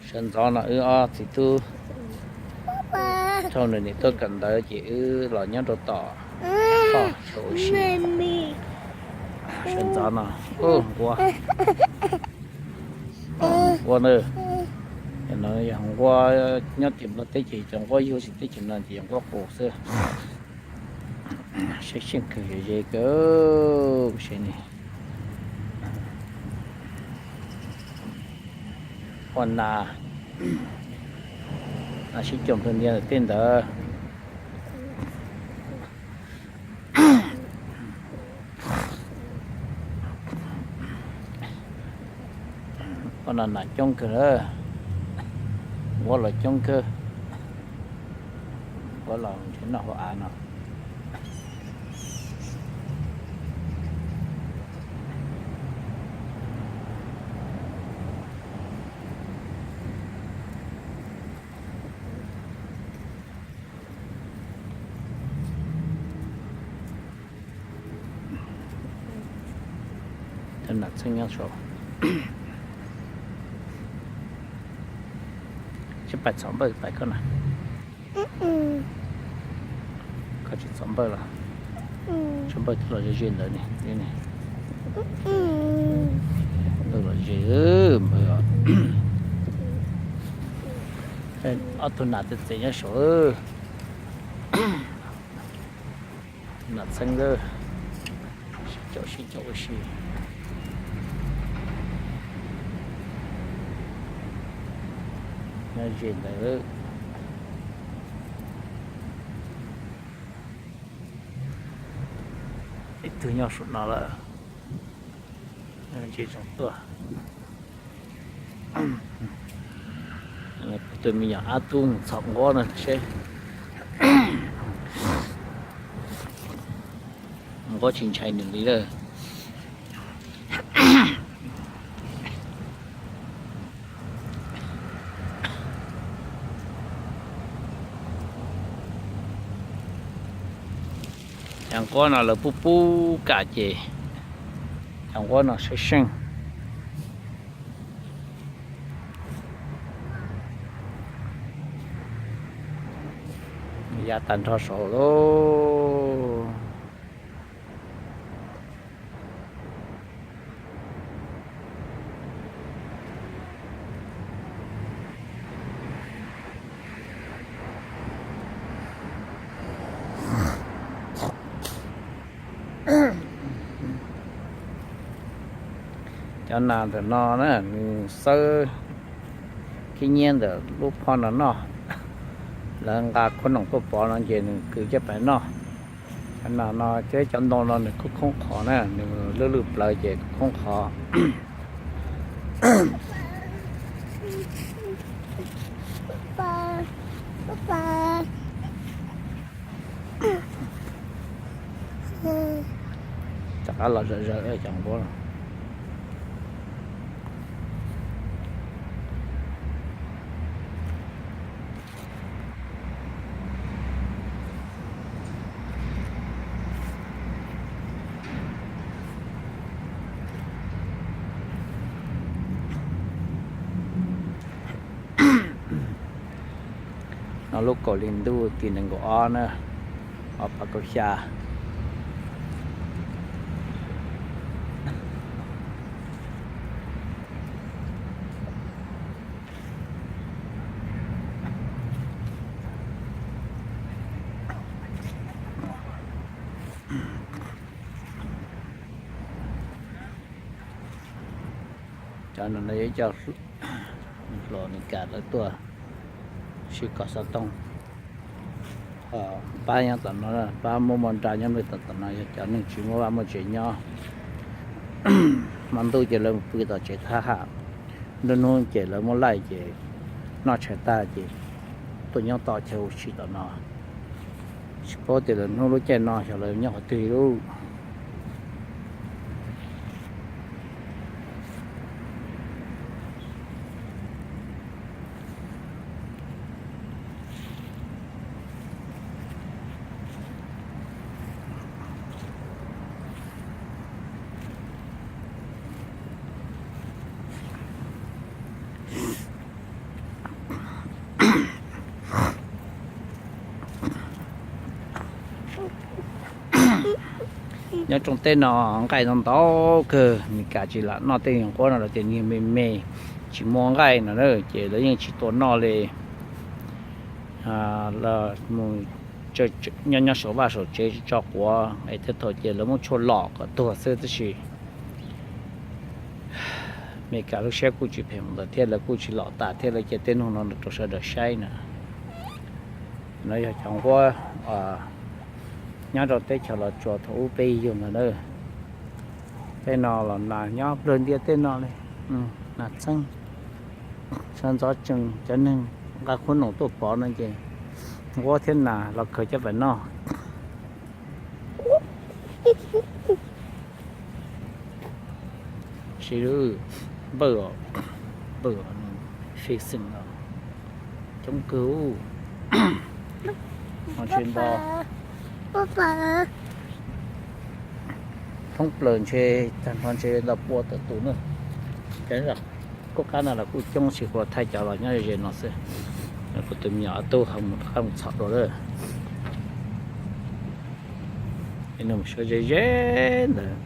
Sawv ntxov no wb ob txiv tub raug nws niam tuaj kawm ntawv ces wb los nyob rau tom toj saum ua si. Sawv ntxov no, nquab, nquab na, no yog nquab nyob tim Nplog teb ces cov nquab yuag tsis teb chaws no ces yog nquab qus xwb. Sab seej kawg, ze kawg, seb ne. Ua nas, nas sib coob kawg ntiag tej ntawd. Ua no nas coob kawg na, nquab los coob kawg, nquab los nrhiav noj hauv av no. Cov nas txheeb nyob saud. Seb pais txhom npawj pais koj na. Koj tsis txhom npawj los? Txhom npawj twb los ze ze ntawd ne. Npawj los ze npawj. Ob tug nas txeem txeem nyob saud. Nas txheeb lawm. Sib caum sib caum ua si. Nyob ze ntawd. Ib tug nyob saum no lawm. Ntshe zoo tuaj. Tus me nyuam ab tub txhom nquab no seb. Nquab tsis ntshai nws li lawm. Cov nquab no lawv pub pub kam ces cov nquab no sab seej. Ya tag nrho saud lauj. Cov nas ntawm no na nws xawb khib nyiab ntawm lub phoj no noj. Lawv nqa khuab noom tuaj pov no ces nws kwv coj pais noj. Cov nas no thiab cov ntoo no nws kuj khoob qhov na, nws lwj lwj plawv ces kuj khoob qhov. Rov qab los zom zaws cov nquab no. No lub kaum hli ntuj tim nees nkaum ob na, ob phav kaum xya. Cov no yog ib co hluas Meskas lawv tuaj sib kov xov tooj. Pab nyob tom no, pab muaj nra nyob rau tom no yog cov neeg tsis muaj vaj muaj tsev nyob. Hmo ntuj ces lawv mus pw tom tsev thab ham, nruab hnub ces lawv muab laij ces noj tshais tag ces tuaj nyob tom chaw ua si tom no. Tsis paub tias lawv hnub lub caij no xyov lawv nyob qhov twg lauj. Nyob rooj teb no nqaij ntau ntau kawg, Meskas tsis lam noj tej nquab no los tias nyiag me me, tsis muaj nqaij no na, ces lawv yeej tsis tua noj li. Mus nyob nyob saum vaj saum tsev tso quav es tej thaum ces lawv muab tshuaj lom kom tuag xwb tab sis Meskas lub siab kuj tsis phem mus ntawd thiab, lawv kuj tsis lom tas thiab, lawv cia tej nug no rau sawv daws saib na. No yog cov nquab nyob rau teb chaws Los Tsuas thaum ub peb yug ntawd na. Tej no los nas nyob plawg ntiaj teb no li, nas txheeb. Sawv ntxov tsees cov neeg nqa qhob noom tuaj pov no ces nquab thiab nas los khaws coj pais noj. Sis, npawj, npawj, fij xeem os, coob kawg. Ntshe nto, thoob plaws ntshe tag nrho ntshe nto pua tawm tus na. Kuj qab no los kuj coob, sis kuv thaij cov los nyob ze no xwb. Kuv tus me nyuam ob tug ho mus rov qab mus txhom dua lawm. Nws mus sawv ze ze ntawd.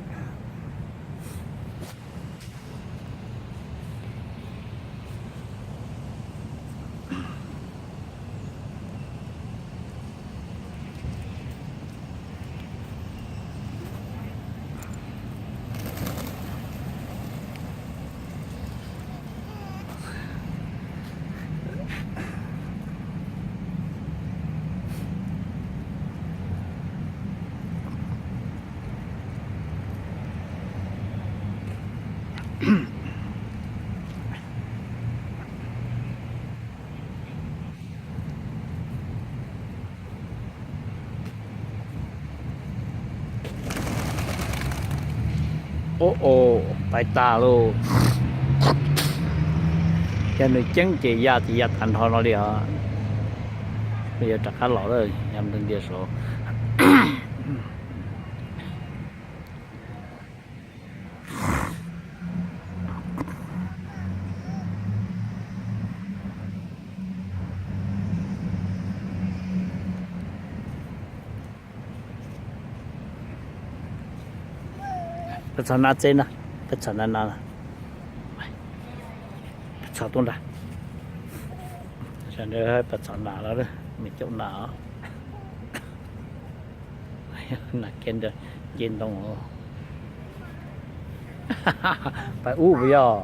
Ub, pais tas lauj. Yog nws ceeb ces ya ces ya tag nrho no li os. Yuav rov qab los lawm, ya ntiag ntiag saud. Peb txhob nab txeb na, peb txhob nab na, peb txhob tub nrag. Peb txhob nas los, me caum nas os. Nas kiag nce ntoo. Pais ub puas yog?